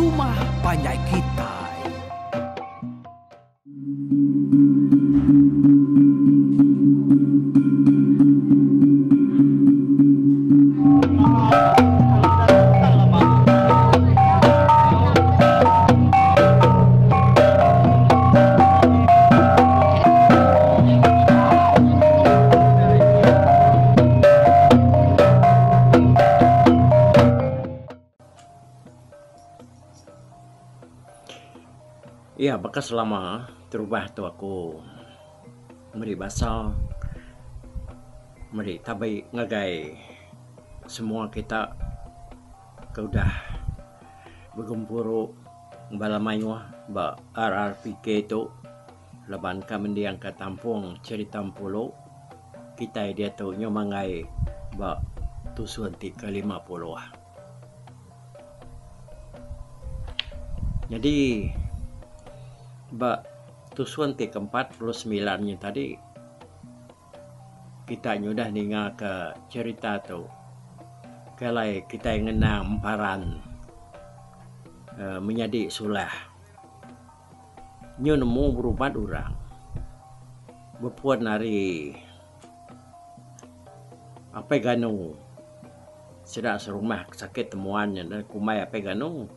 rumah panjai kitai. Iya baka selama terubah tu aku meri basa meri tabi ngagai semua kita ke udah begempuru bala mayuh ba RRPK tu laban ka mendingka tampung cherita Empulu kitai diatu nyau manggai ba tusun ti ke 50. Nyadi ba tusun ti ke 49 nya tadi kita nyudah ninga ke cherita tu ke alai kitai ngenang emparan uhh menyadi sulah. Nyu nemu berubat orang bepun ari Apai Ganu sida serumah ke sakit temuan nya kumbai Apai Ganu.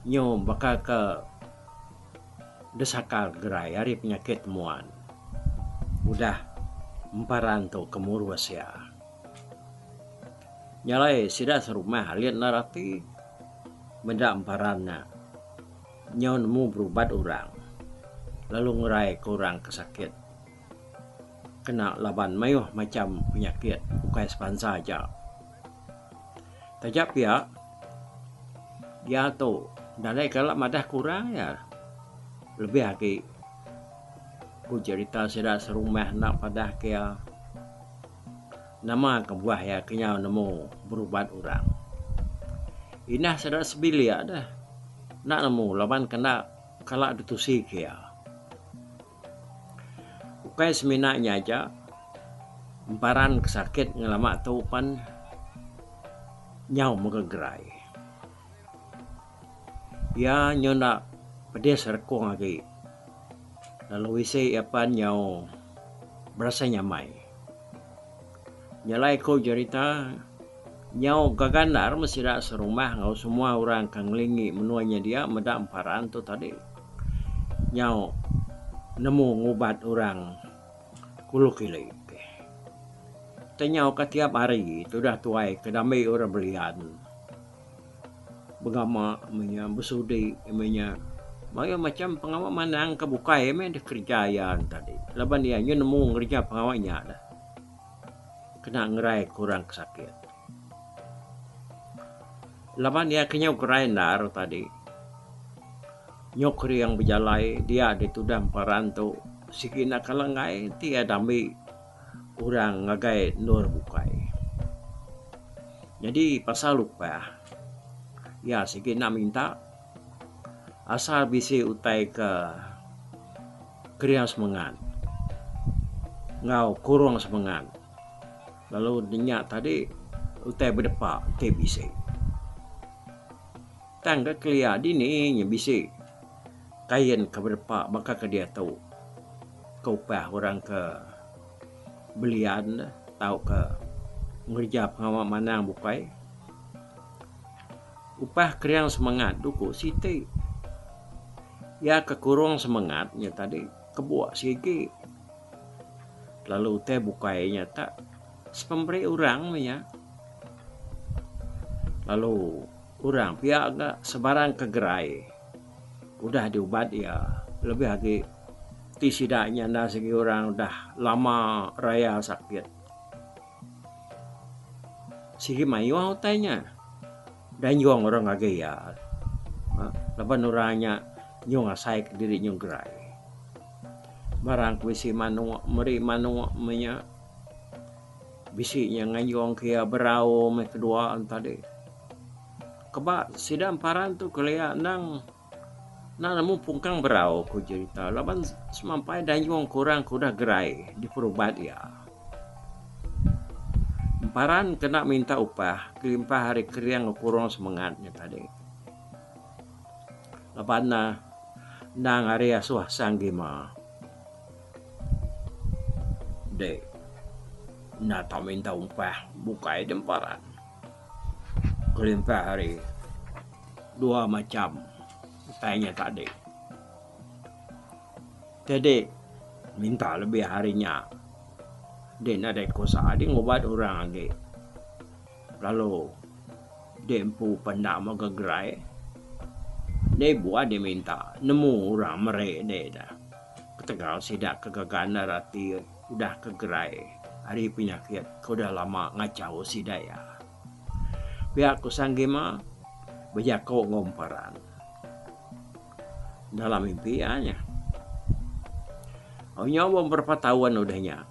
Nyu baka ke Desakal gerai ari penyakit temuan udah emparan tu ke murus iya. Nya alai sida serumah alit endar ati meda emparan nya nyau nemu berubat orang lalu ngeraika orang ke sakit kena laban mayuh macham penyakit ukai sebansa aja. Taja pia, iya tu nadai kala madah ke orang iya. Lebih agi ku cherita sida serumah enda padah ke iya nama kebuah iya kenyau nemu berubat orang. Indah sida sebilik deh enda nemu laban ke enda kala ditusi ke iya. Ukai semina nya aja, emparan ke sakit ngelama tu pan nyau mega gerai. Iya nyu enda pedis rekung agi lalu isi iya pan nyau berasai nyamai. Nya alai ku jerita nyau gaga endar meh sida serumah enggau semua orang ke ngelingi menua nya dia meda emparan tu tadi nyau nemu ngubat orang kulu kili. Te nyau ka tiap hari tudah tuai ke dambi orang belian. Begama meh nya besudi meh nya mayuh macam pengawa manang ke bukai meh deh kerja iya tadi laban iya nyu nemu ngereja pengawa nya deh kena ngerai ke orang ke sakit. Laban iya ke nyau gerai endar tadi nyau kering bejalai dia ditudah emparan tu sigi enda kala enggai ti iya dambi orang ngagai endur bukai. Nyadi pasal upah iya sigi enda minta asal bisi utai ke kering semengat enggau kurung semengat lalu nya tadi utai bedepa ti bisi. Tang ke kelia dini nya bisi kain ke bedepa baka ke diatu. Ke upah orang ke belian tauka ngereja pengawa manang bukai. Upah kering semengat duku siti. Iya ke kurung semengat nya tadi kebuk sigi lalu utai bukai nya tak sepemberi orang meh nya. Lalu orang pia ga sebarang ke gerai. Udah diubat iya lebih agi ti sida nya enda sigi orang udah lama raya sakit. Sigi mayuh utai nya danjung orang ngagai iya laban orang nya nyung asai kediri nyung gerai. Barang ku bisi manuk meri manuk meh nya bisi nya nganjung ke iya berau meh kedua ne tadi. Keba sida emparan tu kelia endang enda nemu pungkang berau ku jerita laban semampai dayung ke orang ke udah gerai diperubat iya. Emparan kena minta upah kelimpah ari kering enggau kurung semengat nya tadi. Laban ne endang ari asuh Sang Gima. Dek enda tau minta upah bukai da emparan. Kelimpah ari dua macham utai nya tadi. Tadi minta lebih ari nya dek nadai kuasa dek ngubat orang agi lalu dek empu penda mega gerai dek buah dek minta nemu orang meri dek dah ketegal sida ke gaga enda rati udah ke gerai ari penyakit ke udah lama ngachau sida iya. Pia ku Sanggima bejaku enggau Emparan. Dalam mimpi iya nya. Nyau beberapa taun udah nya,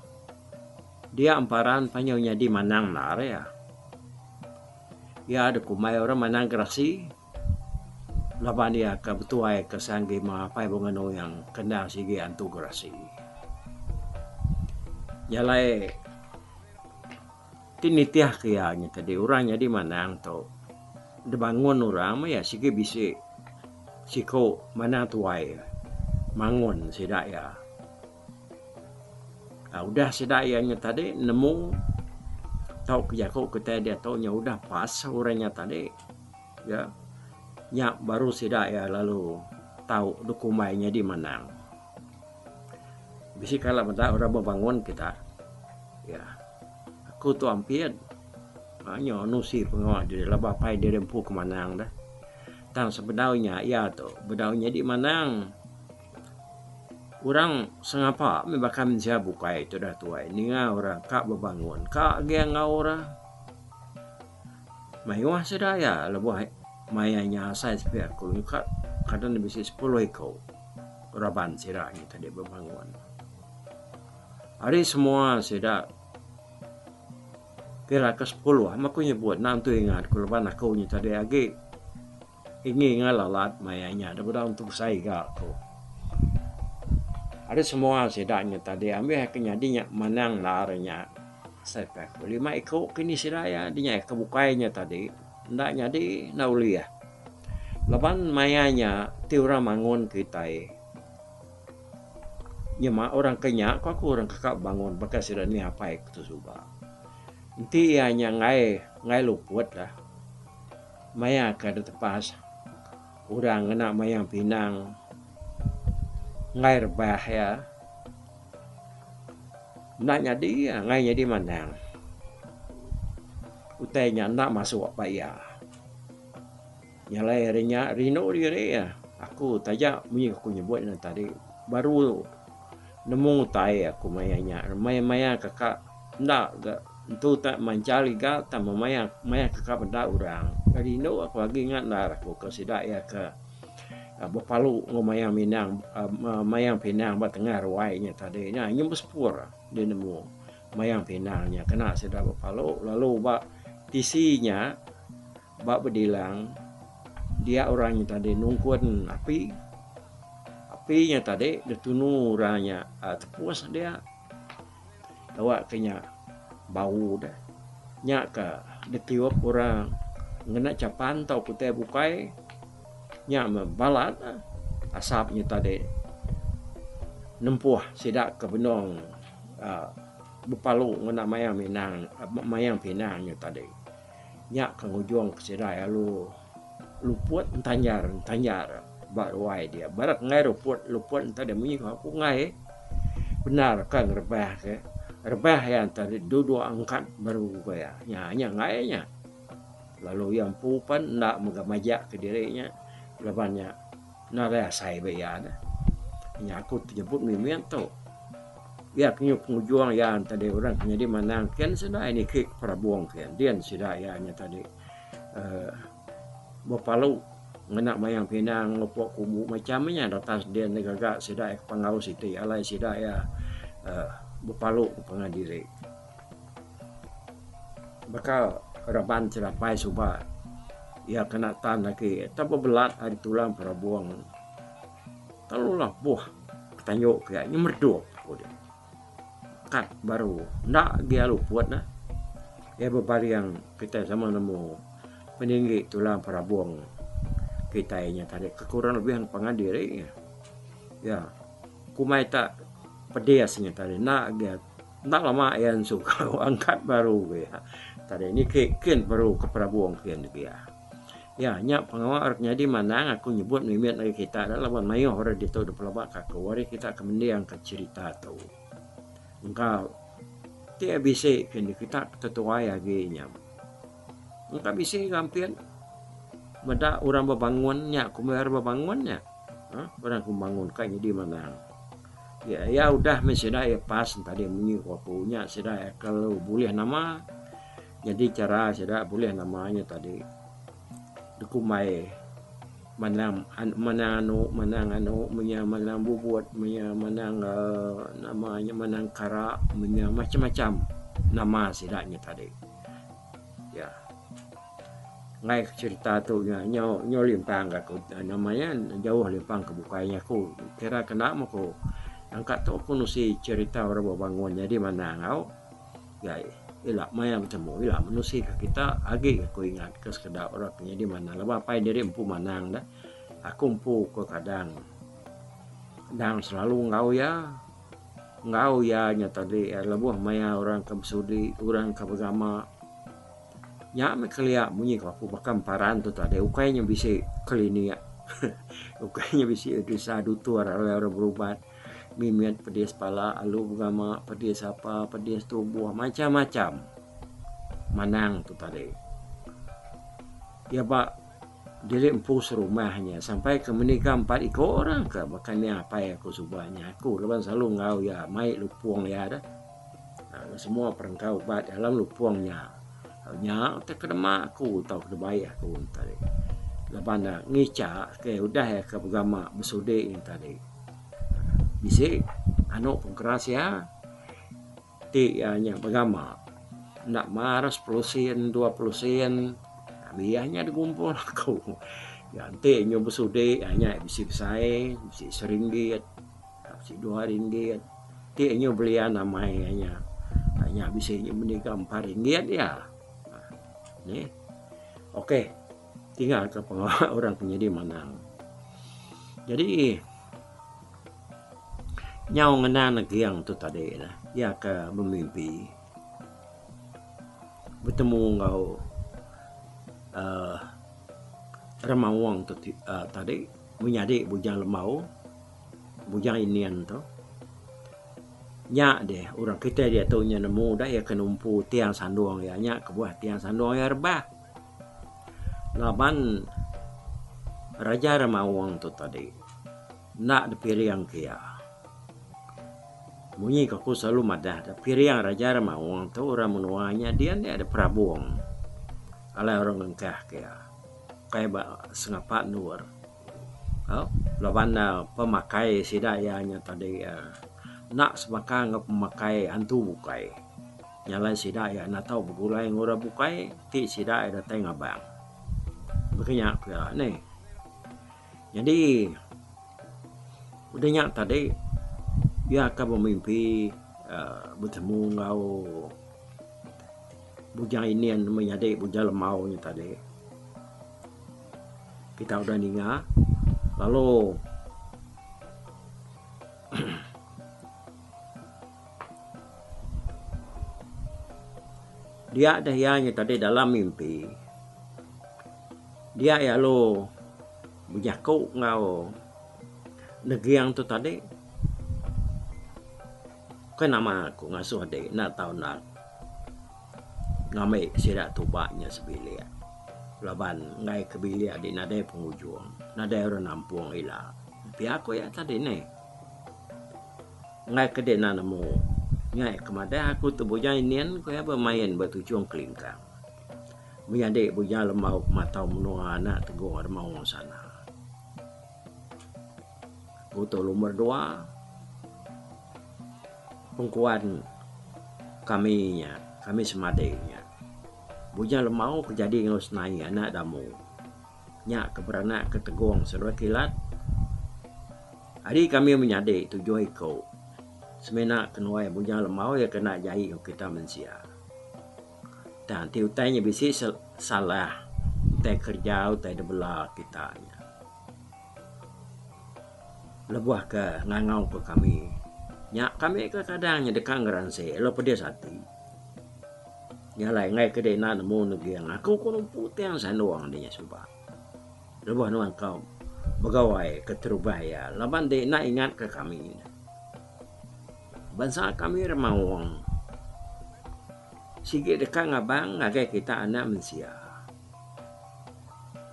dia Emparan panjau nyadi manang endar iya. Iya dikumbai orang manang gerasi laban iya ke betuai ke Sanggima apai Bunga Nuing ke endang sigi antu gerasi. Nya alai. Ti nitih ke iya nya tadi orang nyadi manang tu dibangun orang meh iya sigi bisi siku manang tuai mangun sida iya. Aaa udah sida iya nya tadi nemu tauka jaku kitai diatu nya udah pas orang nya tadi ya nya baru sida iya lalu tau dikumbai nyadi manang. Bisi kala meda orang bebangun kita. Ya. Aku tu ampit. Mayuh nusi pengawa diri laban apai diri empu ke manang deh. Tang sebedau nya iya tu bedau nyadi manang. Orang sengapa meh baka mensia bukai tu dah tuai ninga orang ka bebangun ka agi enggau orang. Mayuh sida iya lebuh maya nya asai sepi aku nyuka kadang ne bisi sepuluh iku. Raban sida nya tadi bebangun. Ari semua sida kira ke sepuluh meh aku nyebut enda entu ingat ku laban aku nya tadi agi ingi enggau lalat maya nya da beda entu besai ga ku. Ari semua sida nya tadi ambih ke nyadi nya manang endar nya asai peh ku lima iku kinih sida iya dinya ke bukai nya tadi enda nyadi enda ulih. Laban maya nya ti orang mangun kitai nyema orang ke nya ko aku orang ke ka bangun baka sida ni apai ku tu suba. Enti iya nya enggai enggai luput lah maya ke ditepas orang ngena mayang pinang enggai rebah iya enda nyadi iya enggai nyadi manang. Utai nya enda masuk ba iya. Nya alai ari nya rindu diri iya. Aku taja munyi aku nyebut ne tadi baru nemu utai aku maya nya. Maya maya kaka enda ga entu ta manchal iga tang maya maya kaka meda orang. Rindu aku agi ingat endar aku ke sida iya ke bepalu enggau mayang minang mayang pinang ba tengah ruai nya tadi. Nya nyau besepur deh nemu mayang pinang nya kena sida bepalu lalu ba tisi nya. Ba bedilang, dia orang nya tadi nungkun api. Api nya tadi ditunu orang nya aaa tepus dia. Tawa ke nya bau deh. Nya ka ditiup orang ngena chapan tauka utai bukai nya meh balat asap nya tadi nempuh sida ke benung aaa bepalu ngena mayang minang mayang pinang nya tadi. Nya ke ngujung ke sida lalu luput entanjar entanjar ba ruai dia. Barak enggai luput luput enta deh munyi ko aku enggai bendar ka ngerebah ke. Rebah iya enta deh duduk angkat baru ko iya. Nya nya enggai nya. Lalu iya empu pen enda mega majak kediri nya laban nya nadai asai ba iya neh. Nya aku ti nyebut mimit tu. Iya ke nyau pengujung iya tadi orang ke nyadi manang kin sida iya niki ke perabung kin din sida iya nya tadi uhh bepalu ngena mayang pinang lepo kubu macam inya datas din gaga sida iya ke panggau siti alai sida iya uhh bepalu pangan diri. Baka raban serapai suba iya kena tan agi tau bebelat ari tulang perabung. Lalu labuh tanyu ke nya meredup ku deh. Kat baru enda agi alu put ne. Iya bebaring kitai sama nemu peninggi tulang perabung. Kitai nya tadi ke kurang lebih ngan pangan diri nya. Ya kumbai ta pedis nya tadi enda agi enda lama iya ensugau angkat baru iya tadi niki kin baru ke perabung kin iya. Ya nya pengawa orang nyadi manang aku nyebut mimit ngagai kita dah laban mayuh orang ditu dep pelaba ka aku ari kita ke mending ka cherita tu. Engka ti bisi ke kita tetuai agi nya. Engka bisi ga ampit meda orang bebangun nya kumbai orang bebangun nya uhh orang ke bebangun ka nyadi manang. Iya iya udah meh sida iya pas tadi munyi ku aku nya sida iya ke bulih nama. Nyadi chara sida bulih nama nya tadi dikumbai manang manang anu manang anu menya manang bubut menya manang uhh nama nya manang kara menya macam macam nama sida nya tadi. Ya ngai cerita tu nya nyau nyau limpang ka ku nama nya jauh limpang ke bukai nya ku kira kena meh ku nangka tu ku nusi cerita orang bebangun nyadi manang au. Gai ila maya betemu ila menusi ka kita agi ka ku ingat ka sekeda orang ke nyadi manang laban apai diri empu manang da aku empu ko kadang endang selalu enggau iya enggau iya nya tadi lebuh maya orang ke besudi orang ke begama nya meh kelia munyi ko aku baka emparan tu tadi ukai nya bisi klinik ukai nya bisi disa dutur alai orang berubat. Mimit pedis pala alu begama pedis apa pedis tubuh macam macam manang tu tadi. Iya ba diri empu serumah nya sampai ke meniga empat iko orang ke baka nya apai aku suba nya aku laban selalu enggau iya mai lupong iya deh. Aaa semua perengka ubat dalam lupong nya. Nya utai ke dema aku tau ke dibai aku tadi laban ne ngicha ke udah iya ke begama besudi nya tadi. Bisi anu pengkeras iya ti iya nya begama enda mar sepuluh sen 20 sen biah nya digumpul aku. Enti nyu besudi nya bisi besai bisi seringgit bisi dua ringgit ti nyu belian amai nya nya bisi nyu meniga empat ringgit iya. Nih okey. Tinggal ka pengawa orang ke nyadi manang. Jadi nyau ngenang neging tu tadi ne iya ke bemimpi betemu enggau uhh remaung tu tadi menyadi Bujang Lembau Bujang Inin tu. Nya deh orang kitai diatu nya nemu dah iya ke numpu tiang sandung iya nya kebuah tiang sandung iya rebah. Laban Raja Remaung tu tadi enda dipiring ke iya. Munyi ke aku selalu madah da piring Raja Remaung tu orang menua nya dian dia da perabung alai orang ngengkah ke iya kai ba sengapa endur. Au laban ne pemakai sida iya nya tadi enda sebaka enggau pemakai antu bukai. Nya alai sida iya enda tau begulai enggau orang bukai ti sida iya datai ngabang. Baka nya ku iya nih. Nyadi udah nya tadi iya ka bemimpi uhh betemu enggau Bujang Inin menyadi Bujang Lembau nya tadi. Kita udah ninga lalu Dia deh iya nya tadi dalam mimpi. Dia iya lalu bejaku enggau Neging tu tadi. Bukai nama aku ngasuh dek enda tau enda ngambi sida tuba nya sebilik laban enggai ke bilik dek nadai pengujung nadai orang nampung ila. Pia ku iya tadi neh. Enggai ke dek enda nemu. Nya ke madah aku tu bujang inin ku iya bemain ba tuchung kelingkang. Menyadi bujang lembau pematau menua anak Tegung Remaung sana. Aku tu lumur dua pengkuan kami nya kami semadi nya. Bujang lembau ke jadi enggau Senai anak Damu. Nya ke beranak ke Tegong seduai Kilat. Ari kami menyadi tujuh iku semina kenuai Bujang Lembau iya kena jai enggau kita mensia. Tang enti utai nya bisi salah utai kereja utai dibela kita nya. Lebuh ke ngangau ke kami nya kami ke kadang nya deka ngeransi lalu pedis ati. Nya alai enggai ke dek enda nemu neging aku ku numpu tiang sandung di nya suba. Lebuh nuan ka begawai keterubah iya laban dek enda ingat ke kami. Bansa kami remaung sigi deka ngabang ngagai kita anak mensia.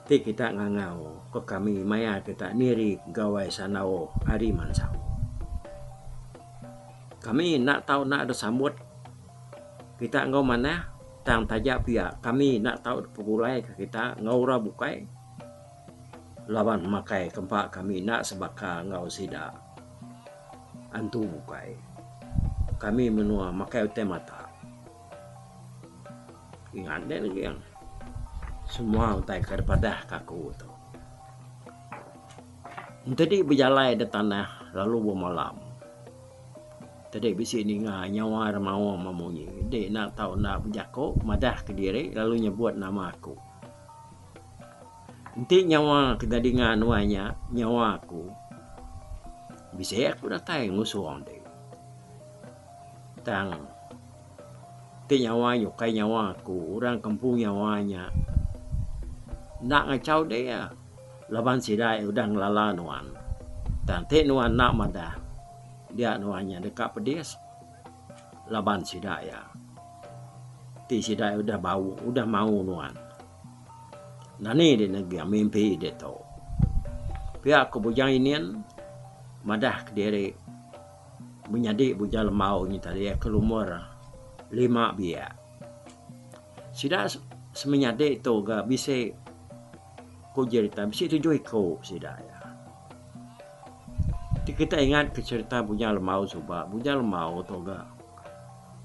Ti kita ngangau ke kami maya kita niri gawai sandau hari mansau. Kami enda tau enda deh sambut kita enggau manah tang taja pia kami enda tau dipegulai ka kita enggau orang bukai laban makai kempa kami enda sebaka enggau sida antu bukai. Kami menua makai utai mata. Ingat deh neging semua utai ke dipadah ka aku tu. Enti bejalai da tanah lalu bemalam tadi bisi ninga nyawa remaung memunyi enti enda tau enda bejako madah kediri lalu nyebut nama aku. Enti nyawa ke dinga nuan nya nyawa aku bisi aku datai ngusung ti. Tang ti nyawa nya ukai nyawa aku orang ke empu nyawa nya enda ngachau deh laban sida iya udah ngelala nuan. Tang ti nuan enda madah dia nuan nya deka pedis laban sida iya ti sida iya udah bau udah mau nuan. Nani deh negi mimpi ditu. Pia ku Bujang Inin madah kediri. Menyadi Bujang Lembau nya tadi ke lumur lima biak. Sida semenyadi tu ga bisi ku jerita bisi tujuh iku sida iya. Ti kita ingat ke cherita Bujang Lembau suba, Bujang Lembau tu ga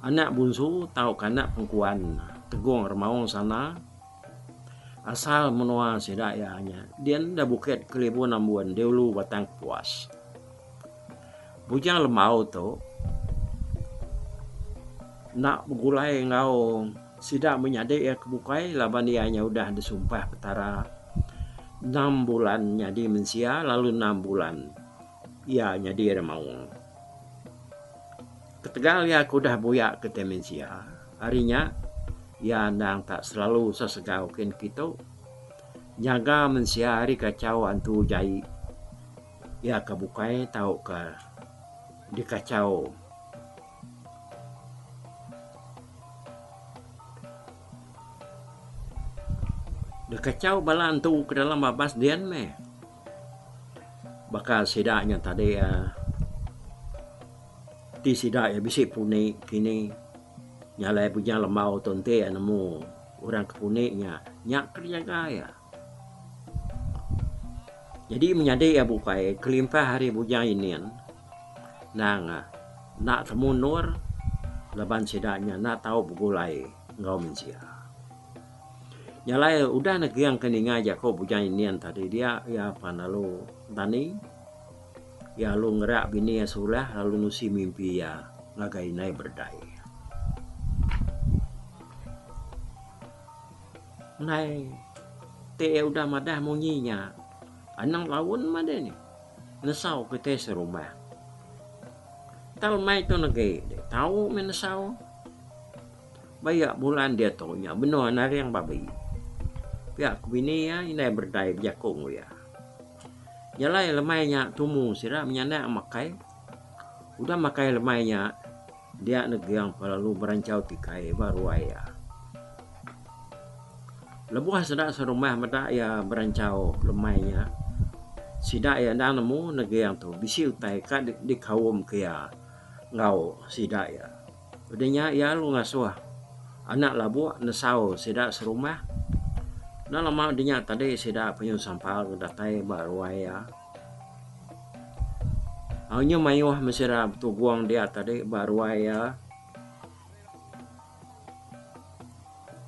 anak bunsu tauka anak pengkuan Tegong Remaong Sana asal menua sida iya nya din da Bukit Kelibun Ambun di ulu Batang Kapuas. Bujang Lembau tu enda begulai enggau sida menyadi iya ke bukai laban iya nya udah disumpah Petara enam bulan nyadi mensia lalu enam bulan iya nyadi remaung. Ketegal iya ke udah buya ke tai mensia ari nya iya endang tak selalu sesegau kin kitu nyaga mensia ari kachau antu jai. Iya ke bukai tauka dikachau. Dikachau bala antu ke dalam babas din meh. Baka sida nya tadi uhh ti sida iya bisi puni kini nya alai Bujang Lembau tu enti iya nemu orang ke puni nya, nya ke dijaga iya. Nyadi menyadi iya bukai kelimpah ari Bujang Inin endang enda temu endur laban sida nya enda tau begulai enggau mensia. Nya alai udah neging ke ninga jaku Bujang Inin tadi dia iya pan lalu dani iya lalu ngerak bini iya sulah lalu nusi mimpi iya ngagai indai berdai. Ndai ti iya udah madah munyi nya anang laun mah deh nih nesau kitai serumah. Tang lemai tu negi deh tau meh nesau. Ba iya bulan diatu nya benung naring babi. Pia ku bini iya indai berdai bejaku enggau iya. Jalai lemai nya tumu sida menyanak makai. Udah makai lemai nya. Dia neging pelalu beranchau tikai ba ruai iya. Lebuh sida serumah meda iya beranchau lemai nya, sida iya endang nemu neging tu bisi utai ka dikaum ke iya enggau sida iya. Udah nya iya lalu ngasuh anak labuk nesau sida serumah. Enda lama udah nya tadi sida penyu sampal datai ba ruai iya. Au nya mayuh mesira betugung dia tadi ba ruai iya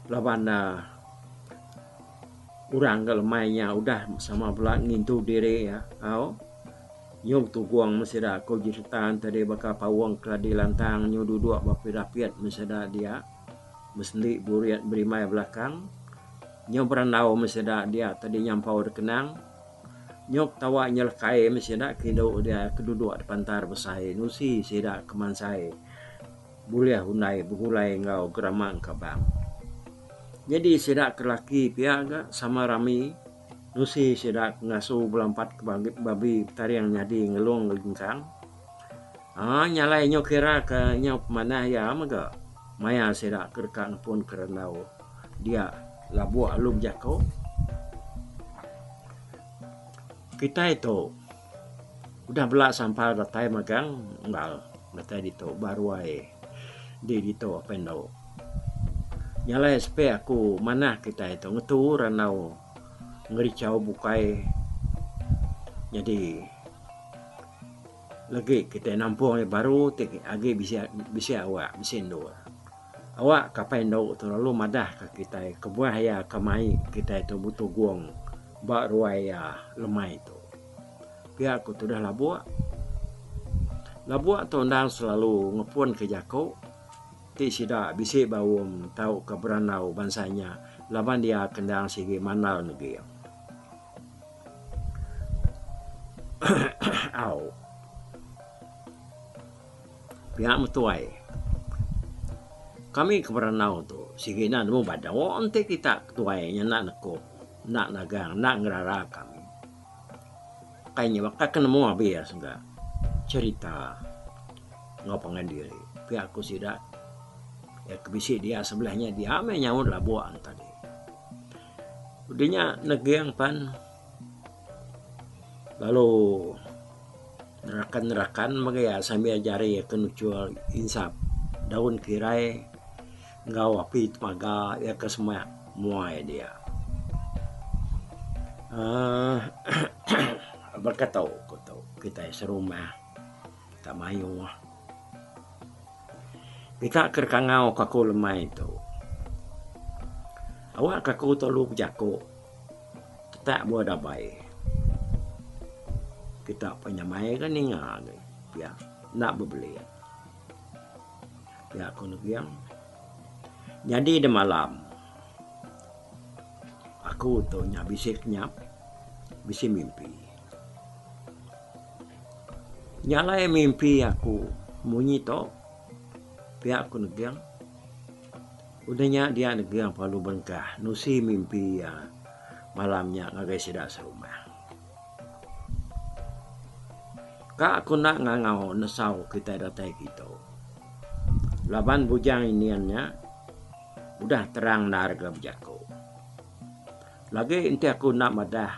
laban ne orang ke lemai nya udah sama bela ngintu diri iya au nyu betugung mesira ku jerita tadi baka paung keladi lantang nyu duduk ba pit mesida dia besendi burit berimbai belakang nyu berandau mesida dia tadi nyampau da kenang. Nyuk tawa nyelekai meh sida ke indu dia ke duduk di pantar besai nusi sida ke mansai bulih undai begulai enggau gerama engkabang. Nyadi sida ke laki pia ga sama rami nusi sida ke ngasu belampat ke babi betaring nyadi ngelung ngelingkang. Aaa nya alai nyau kira ke nyau pemanah iya mega maya sida ke deka ngepun ke randau dia labuk lalu bejaku. Kitai tu udah bela sampal datai magang unggal datai ditu ba ruai di ditu apai endu. Nya alai sepi aku manah kitai tu ngetu randau ngerichau bukai nyadi legi kitai nampung iya baru ti agi bisi bisi awak bisi endur. Awak ka apai endu tu lalu madah ka kitai kebuah iya ka mai kitai tu betugung ba ruai iya lemai tu. Pia ku tudah labuk. Labuk tu endang selalu ngepun ka jaku ti sida bisi baum tauka berandau bansa inya laban iya ke endang sigi mandal neging. Au. Pia metuai. Kami ke berandau tu sigi enda nemu badu enti kita ketuai nya enda nekup, enda nagang, enda ngerara kami. Kai nya baka ke nemu abis mega cherita enggau pangan diri. Pia ku sida iya ke bisi dia sebelah nya dia meh nyaut labuk ne tadi. Udah nya neging pan lalu nerakan-nerakan mega iya sambil jari iya ke nuchul insap daun kirai enggau api temaga iya ke semak muai dia. uhh Baka tu ku tu kitai serumah kita mayuh. Kita ke kangau ka aku lemai tu. Awak ka aku telu bejaku tetak buah dabai. Kita penyamai ga ninga agi pia enda bebelit. Pia ku Neging. Nyadi da malam aku tu nya bisi kenyap bisi mimpi. Nya alai mimpi aku munyi tu pia ku Neging. Udah nya dia Neging perlu berengkah nusi mimpi iya malam nya ngagai sida serumah. Ka aku enda ngangau nesau kitai datai kitu laban bujang inin nya udah terang endar ga bejaku. Lagi enti aku enda madah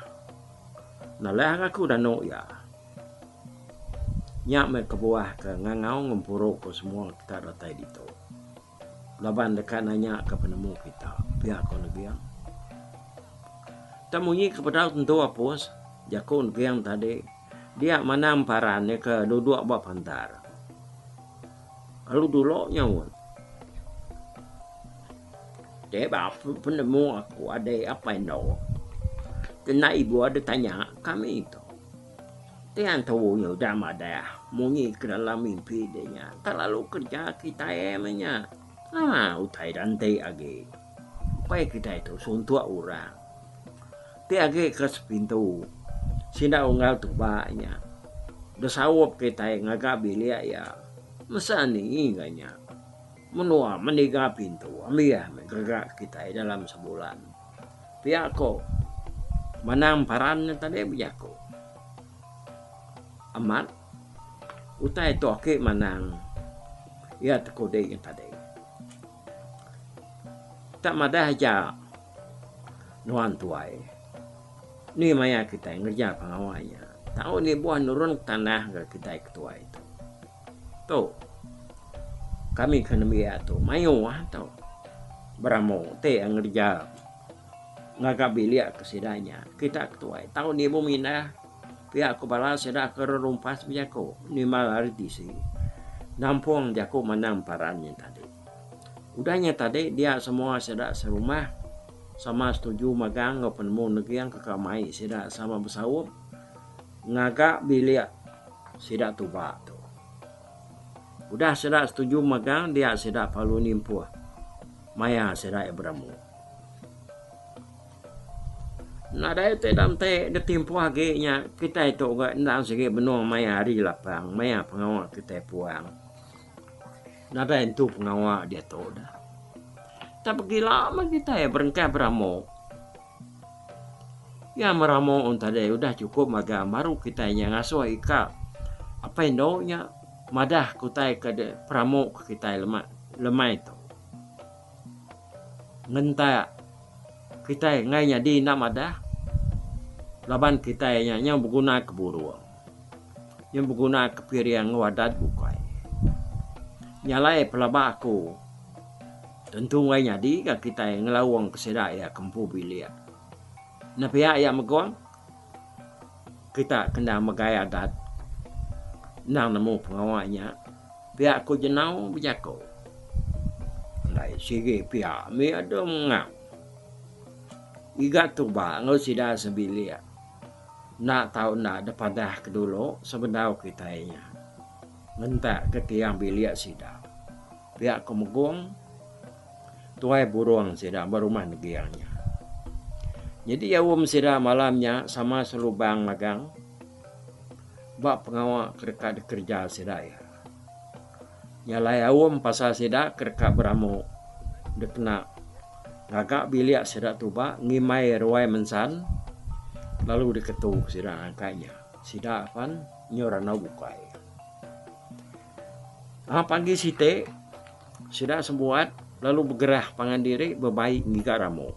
nalah aku danu iya. Nya meh kebuah ke ngangau ngempuru ke semua kita datai ditu. Laban deka nanya ke penemu kita, pia ko Neging. Tang munyi ke bedau tentu apus, jaku Neging tadi dia manang paran iya ke duduk ba pantar. Lalu dulu nyaut. Ti ba penemu aku adi apai endo. Kena ibuh ditanya kami tu. Ti antu nya udah madah munyi ke dalam mimpi deh nya tak lalu kerja kitai meh nya. Haa utai da enti agi. Ukai kitai tu suntuk orang. Ti agi ke sepintu sida unggal tuba nya besaup kitai ngaga bilik iya mesa ni ga nya. Menua meniga pintu ambih meh gaga kitai dalam sebulan. Pia ko Manang Paran nya tadi bejaku. Amat utai tu aki Manang iya tekudi nya tadi. Tak madah aja nuan tuai ni maya kitai ngereja pengawa nya tau nibuh nurun ke tanah ga kitai ke tuai tu. Tu kami ke nembiak tu mayuh tu beramu ti ngereja ngaga bilik ke sida nya. Kita ke tuai tau nibu mindah pia ku bala sida ke rerumpas bejaku nimbal ari tisi nampung jaku manang paran nya tadi. Udah nya tadi dia semua sida serumah sama setuju magang enggau penemu neging ke ka mai sida sama besaup ngaga bilik sida tuba tu. Udah sida setuju magang dia sida perlu nimpuh maya sida iya beramu. Nadai utai da enti ditimpuh agi nya kitai tu ga endang sigi benung maya hari lapang maya pengawa kitai puang. Nadai entu pengawa diatu dah. Tak pegila meh kitai berengkah beramu. Iya meramu un tadi udah chukup magang baru kitai nya ngasuh ika apai endo nya madah ke utai ke peramu ke kitai lemai tu. Ngentak kitai enggai nyadi enda madah laban kitai nya nyau beguna ke burung nyau beguna ke piring enggau adat bukai. Nya alai pelaba aku tentu enggai nyadi ka kitai ngelaung ke sida iya ke empu bilik. Ne pia iya megong kita ke endang megai adat endang nemu pengawa nya. Pia ku Jenau bejaku. Alai sigi pia mih adung ngau. Iga tuba enggau sida sebilik enda tau enda dipadah ke dulu sebedau kitai nya ngentak ke tiang bilik sida. Pia ku Megong tuai burung sida ba rumah Neging nya. Nyadi aum sida malam nya sama selubang magang. Ba pengawa ke deka dikereja sida iya. Nya alai aum pasal sida ke deka beramu dikena ngaga bilik sida tuba ngimbai ruai mensan lalu diketu sida angkai nya. Sida pan nyau randau bukai. Aha pagi siti sida sebuat lalu begerah pangan diri bebai ngiga ramu.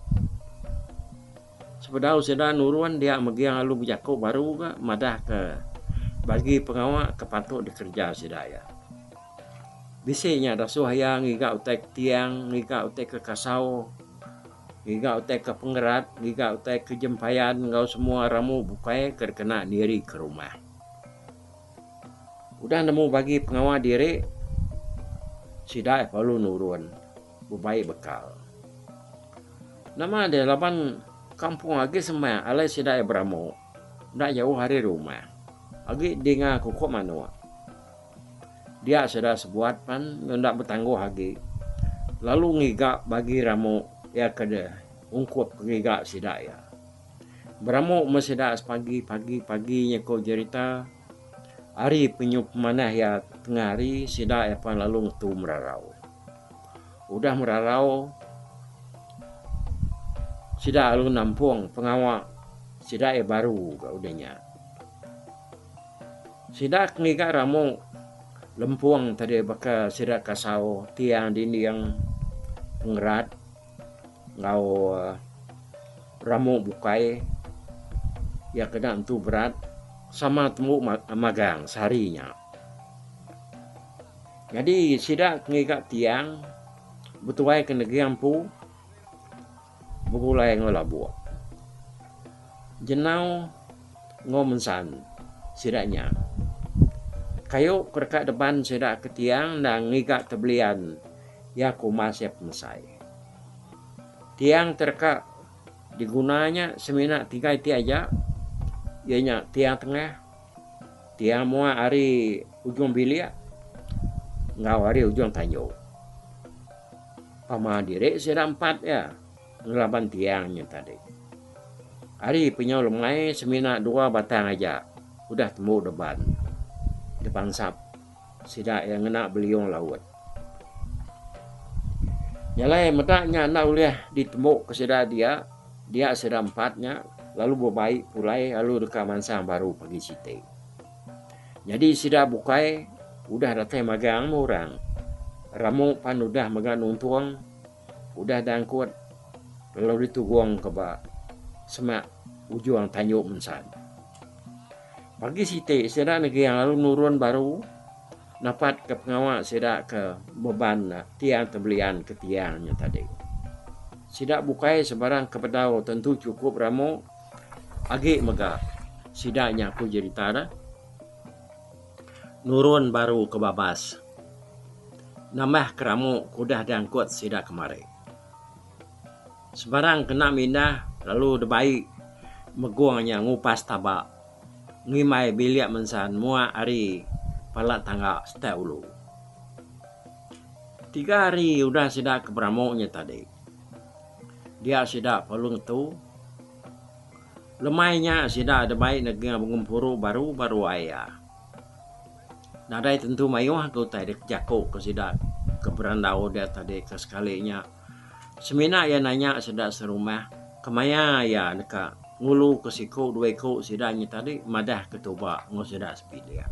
Sebedau sida nurun dia megi lalu bejaku baru ga madah ke bagi pengawa ke patut dikereja sida iya. Bisi nya dasuh iya ngiga utai ke tiang, ngiga utai ke kasau, ngiga utai ke pengerat, ngiga utai ke jempayan enggau semua ramu bukai ke dikena niri ke rumah. Udah nemu bagi pengawa diri, sida perlu nurun. Bebai bekal. Nama deh laban kampung agi semak alai sida iya beramu enda jauh ari rumah. Agi dinga kukuk manuk. Dia sida sebuat pan enda betangguh agi lalu ngiga bagi ramu iya ke deh ungkup ke ngiga sida iya. Beramu meh sida sepagi pagi pagi nya ko jerita ari penyu pemanah iya tengah hari sida iya pan lalu ngetu merarau. Udah merarau sida lalu nampung pengawa sida iya baru ga udah nya. Sida ke ngiga ramu lempung tadi baka sida kasau tiang dinding pengerat enggau ramu bukai iya kena entu berat sama tembu magang sehari nya. Nyadi sida ke ngiga tiang betuai ke neging empu begulai enggau labuk. Jenau enggau mensan sida nya. Kayu ke deka deban sida ke tiang endang ngiga tebelian iya ke umas iya pemesai. Tiang ti deka diguna nya semina tiga iti aja iya nya tiang tengah. Tiang mua ari ujung bilik enggau ari ujung tanju. Pama diri sida empat iya ngelaban tiang nya tadi. Ari penyau lemai semina dua batang aja udah tembu deban dipansap sida iya ngena beliung laut. Nya alai meda nya enda ulih ditembu ke sida dia, dia sida empat nya lalu bebai pulai lalu deka mansang baru pagi siti. Nyadi sida bukai udah datai magang meh orang. Ramu pan udah mega nuntung udah diangkut lalu ditugong ke ba semak ujung tanju mensan. Pagi siti sida neging lalu nurun baru. Napat ke pengawa sida ke beban tiang tebelian ke tiang nya tadi. Sida bukai sebarang ke bedau tentu chukup ramu agi mega sida nya ku jerita ne nurun baru ke babas nambah ke ramu ke udah diangkut sida kemari. Sebarang kena mindah lalu dibai megong nya ngupas taba. Ngimbai bilik mensan muak ari pala tangga setak ulu. Tiga hari udah sida ke beramu nya tadi. Dia sida perlu ngetu. Lemai nya sida dibai nega begempuru baru ba ruai iya. Nadai tentu mayuh ke utai dikejaku ke sida ke berandau dia tadi ke sekali nya. Semina iya nanya sida serumah kemaya iya deka ngulu ke siku dua iku sida nya tadi madah ke tuba enggau sida sebilik.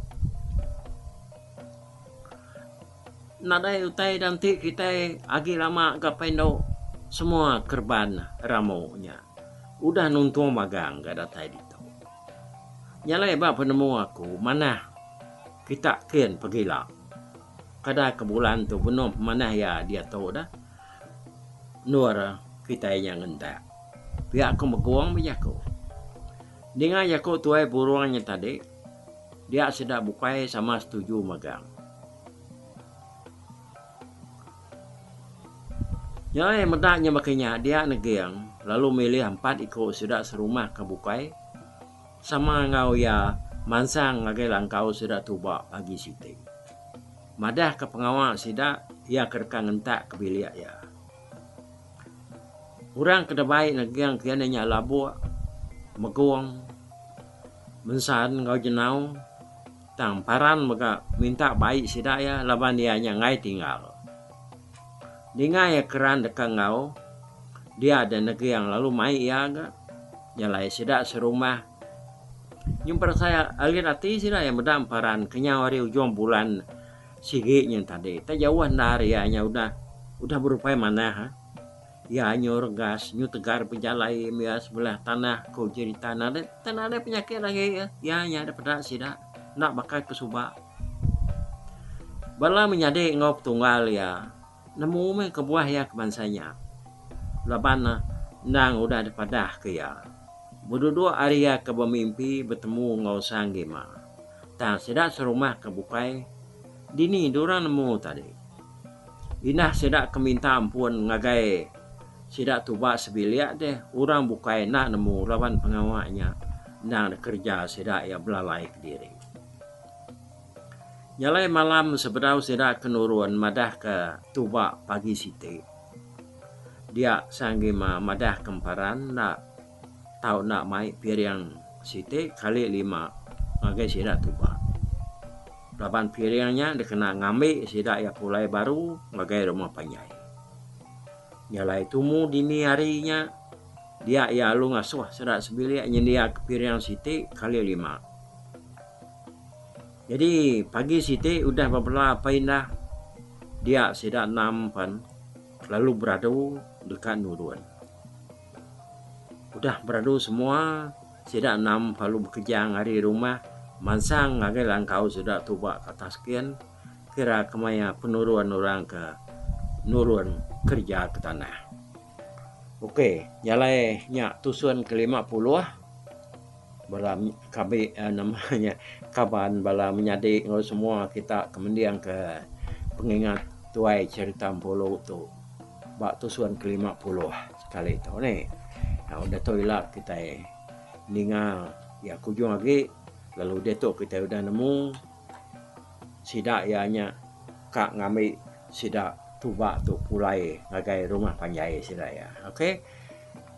Nadai utai da enti kitai agi lama ga pai endo semua kereban ramu nya udah nuntung magang ga datai ditu. Nya alai ba penemu aku manah kita kin pegila kada ke bulan tu benung pemanah iya diatu dah endur kitai nya ngentak. Pia ku Megong bejaku. Ninga jaku tuai burung nya tadi dia sida bukai sama setuju magang. Nya alai meda nya baka nya dia Neging lalu milih empat iku sida serumah ke bukai sama enggau iya mansang ngagai langkau sida tuba pagi siti. Madah ke pengawa sida iya ke deka ngentak ke bilik iya. Orang ke debai Neging kian iya nya Labuk, Megong, Mensan enggau Jenau. Tang Paran mega minta bai sida iya laban iya nya enggai tinggal. Ninga iya keran deka enggau, dia deh Neging lalu mai iya ga nyalai sida serumah. Nyau berasai alit ati sida iya meda Paran kenyau ari ujung bulan sigi nyin tadi. Tak jauh endar iya nya udah udah berupai manah. Iya nyu regas, nyu tegar bejalai mia sebelah tanah ku jerita nadai tang nadai penyakit agi iya nya da peda sida enda baka ke suba. Bala menyadi enggau petunggal iya nemu meh kebuah iya ke bansa nya laban ne endang udah dipadah ke iya. Beduduk ari iya ke bemimpi betemu enggau Sang Gima. Tang sida serumah ke bukai dini diorang nemu tadi. Indah sida ke minta ampun ngagai sida tuba sebilik deh orang bukai enda nemu laban pengawa nya endang dikereja sida iya belalai kediri. Nya alai malam sebedau sida ke nurun madahka tuba pagi siti dia Sang Gima madahka emparan enda tau enda mai piring siti kali lima ngagai sida tuba. Laban piring nya dikena ngambi sida iya pulai baru ngagai rumah panjai. Nya alai tumu dini hari nya dia iya lalu ngasuh sida sebilik nyendiaka piring siti kali lima. Nyadi pagi siti udah bebela apai indah dia sida enam pen lalu beradu deka nurun. Udah beradu semua, sida enam lalu bekejang ari rumah mansang ngagai langkau sida tuba ke atas kin kira ke maya penurun orang ke nurun kereja ke tanah. Ok jalai nya tusun ke 50 bala kabi nama nya kaban bala menyadi enggau semua kita ke mending ke pengingat tuai cherita Empulu tu. Ba tusun ke 50 sekali tu nih. Udah tu ila kitai ninga iya ke ujung agi lalu diatu kitai udah nemu sida iya nya ka ngambi sida tuba tu pulai ngagai rumah panjai sida iya. Ok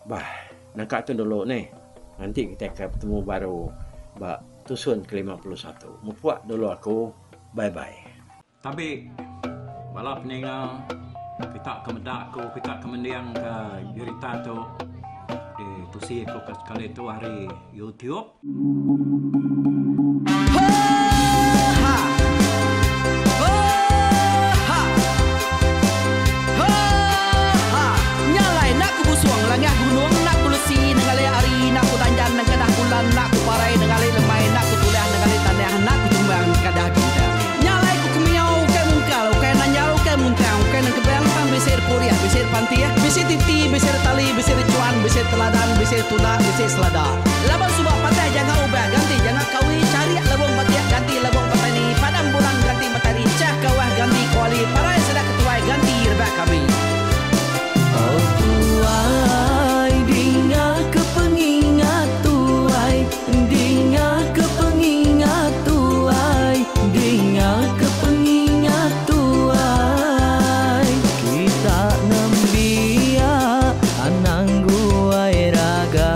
bah nangka tu dulu nih nganti kitai ke betemu baru ba tusun ke 51. Mupuk dulu aku bye bye. Tabi bala peninga kita ke meda aku kita ke mending ke jerita tu ditusi aku ke sekali tu ari YouTube. Nya alai enda ku busung langah gunung enda ku lesi nengali hari enda ku danjan nengkedah bulan enda ku parai nengali lemai enda ku tulah nengali tanah enda ku tumbang nengkadah bintang. Nya alai ku kemiau ukai mungkal ukai nanjal ukai muntang ukai nengkebang tang bisi repurih bisi repantih bisi titi bisi retali bisi rechuan bisi teladan bisi tunda bisi selada. Laban suba patah janga ubah ganti janga kawi charik lebung batik ganti lebung petani padam bulan ganti matari chah kawah ganti kuali parai sida ketuai ganti rebak kami. Oh tuai dinga ke pengingat tuai dinga ke pengingat tuai dinga ke pengingat tuai kita nembiak anang guai raga.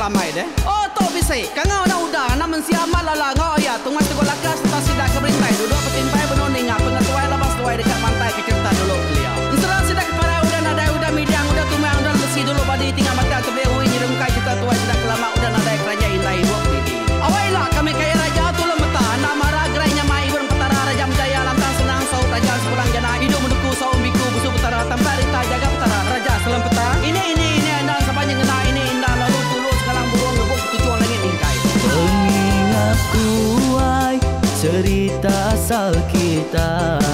ngelambai deh. Oh tu bisi. Kangau enda udah anak mensia amat lala enggau aya tungai tegul lakas serta sida ke berintai duduk betimpai benung ninga pengetuai laban seduai deka mantai ke cerita dulu kelia. Ensera sida ke parai udah nadai udah midang udah tumang udah lesi dulu badi tinggal batang tebing ui nyerungkai cerita tuai sida ke lama udah nadai keranjai indai ibup didi. Awai ila kami kaya raja tulung meta enda mara gerai nyamai ibun petara raja menjaya lantang senang saut raja sepulang jana idup menuku saum biku busu petara tampak rita jaga petara raja selempeta ini ini ini enda saban nyengena ini inda lalu tulu sekalang burung ngebuk ketuchung langit mingkai. Pengingat tuai cerita asal kitai.